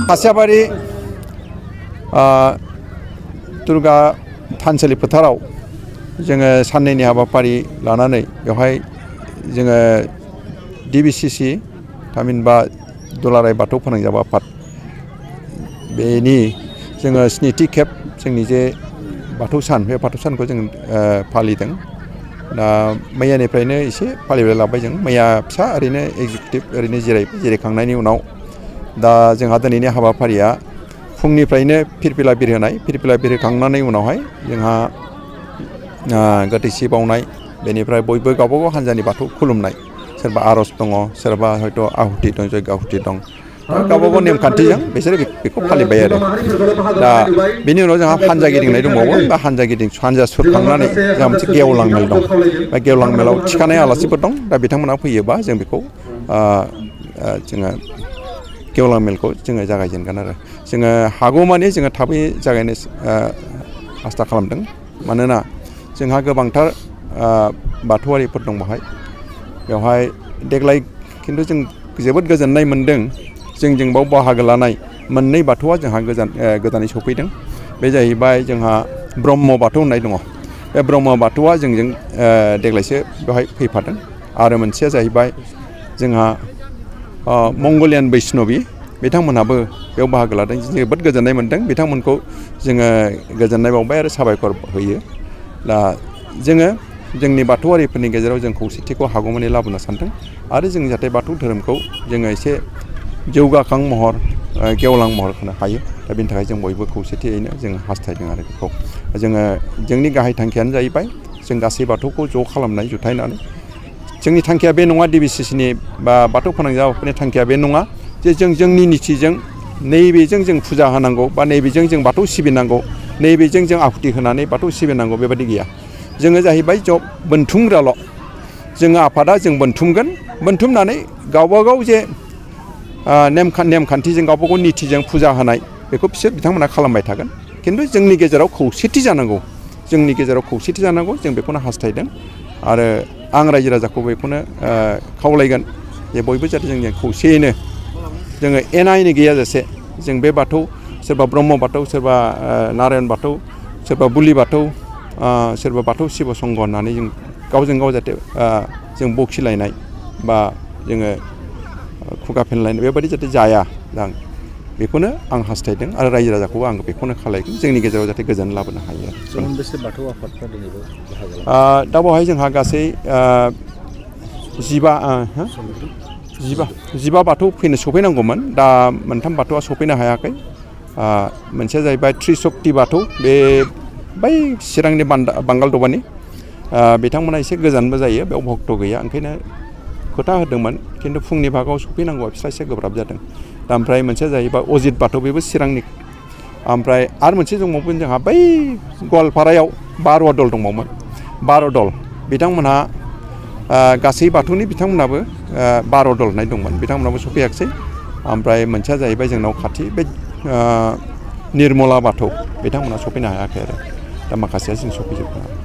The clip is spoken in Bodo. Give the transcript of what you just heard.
खासियाबारि दुर्गा थानसालि फोथाराव जोङो साननैनि हाबाफारि लानानै बेवहाय जोङो DBCC थामहिनबा दुलाराय बाथौ फोनांजाब आफाद बेनि जोङो स्निथि खेब जोंनि जे बाथौ सान बे बाथौ सानखौ जों फालिदों। दा मैयानिफ्रायनो एसे फालिबाय लाबाय जों मैया फिसा ओरैनो एग्जिकिउटिभ ओरैनो जिरायखांनायनि उनाव दा जोंहा दिनैनि हाबाफारिया फुंनिफ्रायनो फिरफिला बिरहोनाय फिरफिला बिरहोखांनानै उनावहाय जोंहा गोथैसि बावनाय बेनिफ्राय बयबो गावबागाव हान्जानि बाथौ खुलुमनाय सोरबा आर'ज दङ सोरबा हयथ' आहुति दं जयग आहुति दं गावबागाव नेमखान्थिजों बिसोरो बेखौ फालिबाय आरो दा बेनि उनाव जोंहा हान्जा गिदिंनाय दंबावो बा हान्जा सुरखांनानै जोंहा मोनसे गेवलां मेल दं बा गेवलां मेलाव थिखानाय आलासिफोर दं दा बिथांमोना फैयोबा जों बेखौ जोङो गेवलां मेलखौ जोङो जागायजेनगोन आरो जोङो हागौमानि जोङो थाबै जागायनो आसा खालामदों मानोना जोंहा गोबांथार बाथौआरिफोर दं बेवहाय देग्लाय खिन्थु जों जोबोद गोजोननाय मोन्दों जोंजों बाव बाहागो लानाय मोननै बाथौआ जोंहा गोदानै सफैदों बे जाहैबाय जोंहा ब्रह्म बाथौ होननाय दङ बे ब्रह्म बाथौआ जोंजों देग्लायसो बेवहाय फैफादों आरो मोनसेया जाहैबाय जोंहा मंगलियान बैष्णबि बिथांमोनहाबो बेयाव बाहागो लादों जोबोद गोजोननाय मोन्दों बिथांमोनखौ जोङो गोजोननाय बावबाय आरो साबायखर होयो दा जोङो जोंनि बाथौआरिफोरनि गेजेराव जों खौसेथिखौ हागौमानि लाबोनो सानदों आरो जों जाहाथे बाथौ धोरोमखौ जोङो एसे जौगाखां महर गेवलां महर होनो हायो दा बेनि थाखाय जों बयबो खौसेथियैनो जों हास्थायदों आरो बेखौ जोङो जोंनि गाहाय थांखियानो जाहैबाय जों गासै बाथौखौ ज' खालामनाय जुथायनानै जोंनि थांखिया बे नङा DBCCनि बा बाथौ फोनांजाब आफादनि थांखिया बे नङा जे जों जोंनि निथिजों नैबेजों जों फुजा होनांगौ बा नैबेजों जों बाथौ सिबिनांगौ नैबेजों जों आहुति होनानै बाथौ सिबिनांगौ बेबायदि गैया जोङो जाहैबाय बोनथुमग्राल' जोङो आफादा जों बोनथुमनानै गावबागाव जे नेमखान्थिजों गावबागाव निथिजों फुजा होनाय बेखौ बिथांमोना खालामबाय थागोन खिन्थु जोंनि गेजेराव खौसेथि जानांगौ जों बेखौनो हास्थायदों आरो आं रायजो राजाखौ बेखौनो खावलायगोन जे बयबो जाहाथे जोंनि खौसेयैनो जोङो एना एनि गैयाजासे जों बे बाथौ सोरबा ब्रह्म बाथौ सोरबा नारायण बाथौ सोरबा बुलि बाथौ सोरबा बाथौ शिब संघ होननानै जों गावजों गाव जाहाथे जों बखिलायनाय बा जोङो खुगा फेनलायनाय बेबायदि जाहाथे जाया बेखौनो आं हास्थायदों आरो रायजो राजाखौबो आं बेखौनो खावलायगोन जोंनि गेजेराव जाहाथे गोजोन लाबोनो हायो मोनबेसे बाथौ आफादफ्रा दिनैबो बाहागो दा बेवहाय जोंहा गासै 15 बाथौ सफैनांगौमोन दा मोनथाम बाथौआ सफैनो हायाखै मोनसेया जाहैबाय त्रिशक्ति बाथौ बे बै चिरांनि बांगाल दबानि बिथांमोना एसे गोजानबो जायो बेयाव भक्त गैया ओंखायनो खोथा होदोंमोन खिन्थु फुंनि भागाव सफैनांगौआ बिस्रा एसे गोब्राब जादों दा ओमफ्राय मोनसेया जाहैबाय अजित बाथौ बेबो चिरांनि ओमफ्राय आरो मोनसे दंबावोमोन जोंहा बै गवालपारायाव बार'वा दल दंबावोमोन 12 दल बिथांमोनहा गासै बाथौनि बिथांमोनाबो 12 दल होननाय दंमोन बिथांमोनाबो सफैयाखिसै ओमफ्राय मोनसेया जाहैबाय जोंनाव खाथि बे निर्मला बाथौ बिथांमोना सफैनो हायाखै आरो दा माखासेया जों सफैजोबदों